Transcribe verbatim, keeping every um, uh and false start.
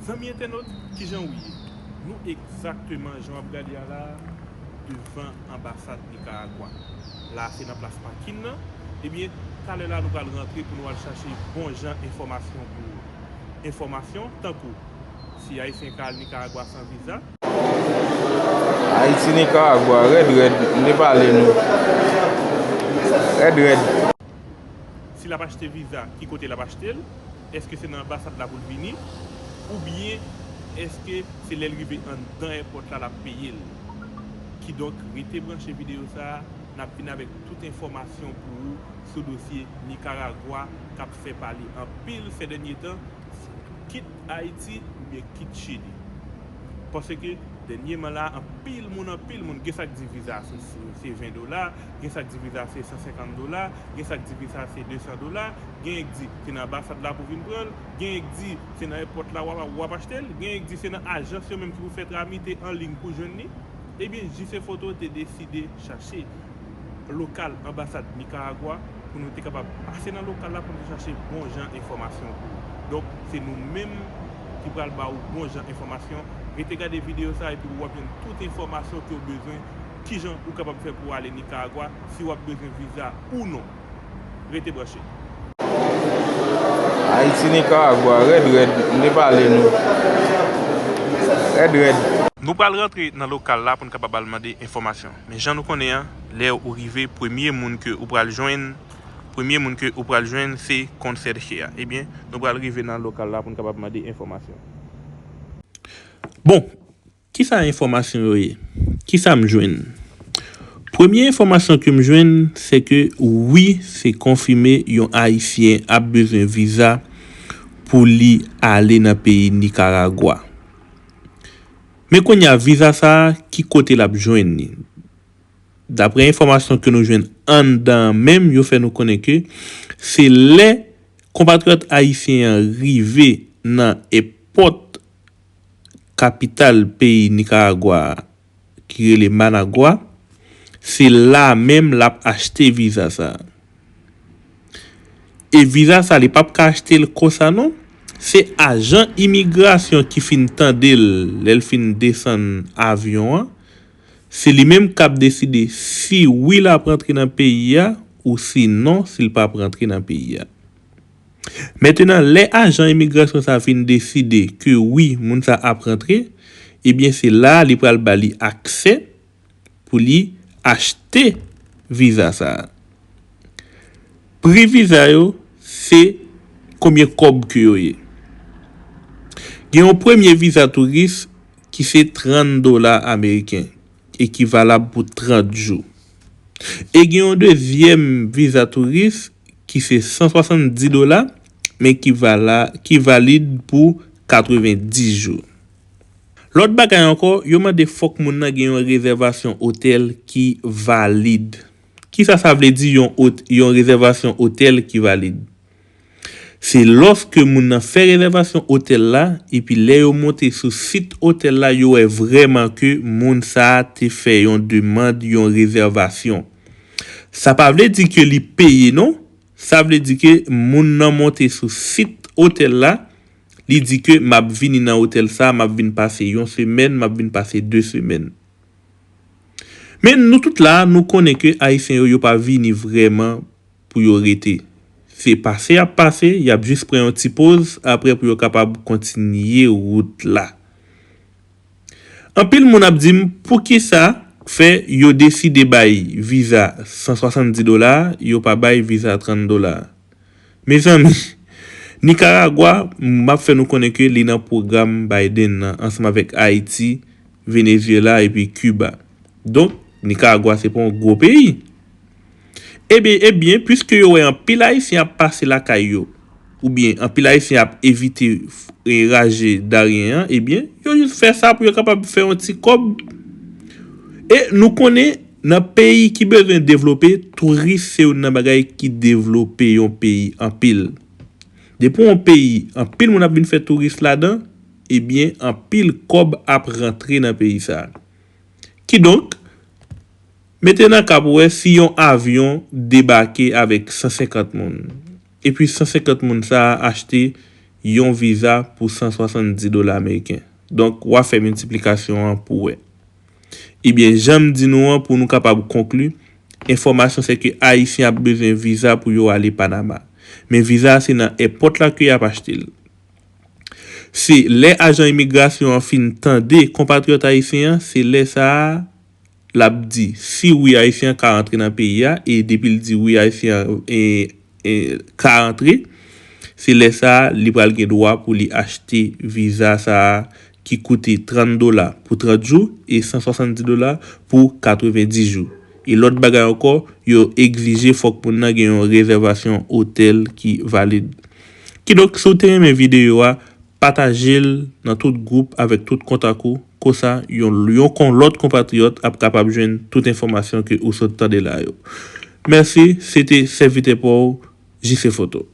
Zanmi entènot, kijan w ye? Nou egzakteman jan w ap gade a la a, devan anbasad Nikaragwa. La a se nan plas pakin nan. Ebyen, talè la nou pral rantre pou nou al chache bon jan enfòmasyon pou ou. Enfòmasyon tankou, si Ayisyen ka al Nikaragwa san viza. Ayiti, Nikaragwa, rèd rèd, m te pale nou. Rèd rèd. Si l ap achte viza, ki kote l ap achte l? Èske se nan anbasad la pou l vini? Oubyen èske se lè l rive anndan èpòt la l ap peye l? Kidonk, rete branche videyo sa a, n ap vin avèk tout enfòmasyon pou ou sou dosye Nikaragwa k ap fè pale anpil sè dènye tan, kit Ayiti oubyen kit Chili. Paske dènyeman la, anpil moun, anpil moun, gen sa k di viza se, se, se ven dola, gen sa k di viza se san senkant dola, gen sa k di viza se de san dola, genyen k di se nan anbasad la pou vin pran l, genyen k di se nan èpòt la w ap, w ap achte l, genyen k di se nan ajans yo menm ki pou fè tramite an liy pou jwenn li. Ebyen, J C Photo te deside chache lokal anbasad Nikaragwa pou nou te kapab pase nan lokal la pou nou te chache bon jan enfòmasyon pou ou. Donk, se nou menm ki pral ba ou bon jan enfòmasyon. Rete gade videyo sa a epi w ap jwenn tout enfòmasyon ke w bezwen, kijan ou kapab fè pou w ale Nikaragwa, si w ap bezwen viza ou non. Rete branche. Ayiti, Nikaragwa, rèd rèd, m te pale nou. Rèd rèd. Nou pral rantre nan lokal la pou n kapab al mande enfòmasyon. Men jan nou konnen an, lè ou rive, premye moun ke ou pral jwenn, premye moun ke ou pral jwenn, se konsèche a. Ebyen, nou pral rive nan lokal la pou n kapab mande enfòmasyon. Bon, kisa enfòmasyon yo ye? Kisa m jwenn? Premye enfòmasyon ke m jwenn, se ke wi, se konfime yon Ayisyen ap bezwen viza pou li ale nan peyi Nikaragwa. Men kounye a, viza sa a, ki kote l ap jwenn li? Daprè enfòmasyon ke nou jwenn anndan an menm, yo fè nou konnen ke se lè konpatriyòt ayisyen an rive nan èpòt kapital peyi Nikaragwa a, ki rele Managua, se la menm l ap achte viza sa a. E viza sa, li p ap ka achte l konsa non. Se ajan imigrasyon ki fin tande l lè l fin desann avyon an. Se li menm k ap deside si wi l ap rantre nan peyi a ou si non, si l p ap rantre nan peyi a. Mentenan, lè ajan imigrasyon sa fin deside ke wi, moun sa ap rantre, ebyen se la a li pral ba li aksè pou li achte viza sa a. Pri viza yo, se konbyen kòb ke yo ye. Gen yon premye viza touris ki se trant dola ameriken e ki valab pou trant jou. E gen yon dezyèm viza touris ki se san swasanndis dola, men ki vala, ki valid pou katrevenndis jou. Lòt bagay ankò, yo mande fòk moun nan gen yon rezèvasyon otèl ki valid. Kisa sa vle di yon ot-, yon rezèvasyon otèl ki valid? Se lòske moun nan fè rezèvasyon otèl la, epi lè yo monte sou sit otèl la, yo wè vrèman ke moun sa a te fè yon demann, yon rezèvasyon. Sa pa vle di ke li peye non. Sa vle di ke moun nan monte sou sit otèl la, li di ke m ap vini nan otèl sa, m ap vin pase yon semèn, m ap vin pase de semèn. Men nou tout la, nou konnen ke Ayisyen yo, yo pa vini vrèman pou yo rete. Se pase y ap pase, y ap jis pran yon ti poz, apre pou yo kapab kontinye wout la. Anpil moun ap di m, poukisa fè yo deside bay viza san swasanndis dola, yo pa bay viza trant dola? Mezanmi, Nikaragwa, m ap fè nou konnen ke li nan pwogram Biden nan, ansanm avèk Ayiti, Venezyela epi Kiba. Donk, Nikaragwa se pa yon gwo peyi. Ebyen, ebyen, piske yo wè anpil Ayisyen ap pase lakay yo, oubyen anpil Ayisyen ap evite, e, raje Darien an, ebyen, yo jis fè sa pou yo kapab fè yon ti kòb. E nou konnen, nan peyi ki bezwen devlope, touris se youn nan bagay ki devlope yon peyi anpil. Depi yon peyi, anpil moun ap vin fè touris ladan, ebyen, anpil kòb ap rantre nan peyi sa a. Kidonk, mete nan ka pou wè si yon avyon debake avèk san senkant moun, epi san senkant moun sa a achte yon viza pou san swasanndis dola ameriken. Donk, w a fè miltiplikasyon an pou wè. Ebyen, jan m di nou an, pou nou kapab konkli, enfòmasyon se ke Ayisyen ap bezwen viza pou yo ale Panama. Men viza a se nan èpòt la ke y ap achte l. Se lè ajan imigrasyon an fin tande konpatriyòt ayisyen an, se lè sa a l ap di si wi Ayisyen an ka rantre nan peyi a, e depi l di wi Ayisyen an e, e, ka rantre, se lè sa a li pral gen dwa pou li achte viza sa a ki koute trant dola pou trant jou e san swasanndis dola pou katrevenndis jou. E lòt bagay ankò, yo egzije fòk moun nan gen yon rezèvasyon otèl ki valid. Kidonk, si w te renmen videyo a, pataje l nan tout gwoup avèk tout kontak ou. Konsa, yon, yon kon lòt konpatriyòt ap kapab jwenn tout enfòmasyon ke ou sot tande la yo. Mèsi, se te sèvitè pa w, J C Foto.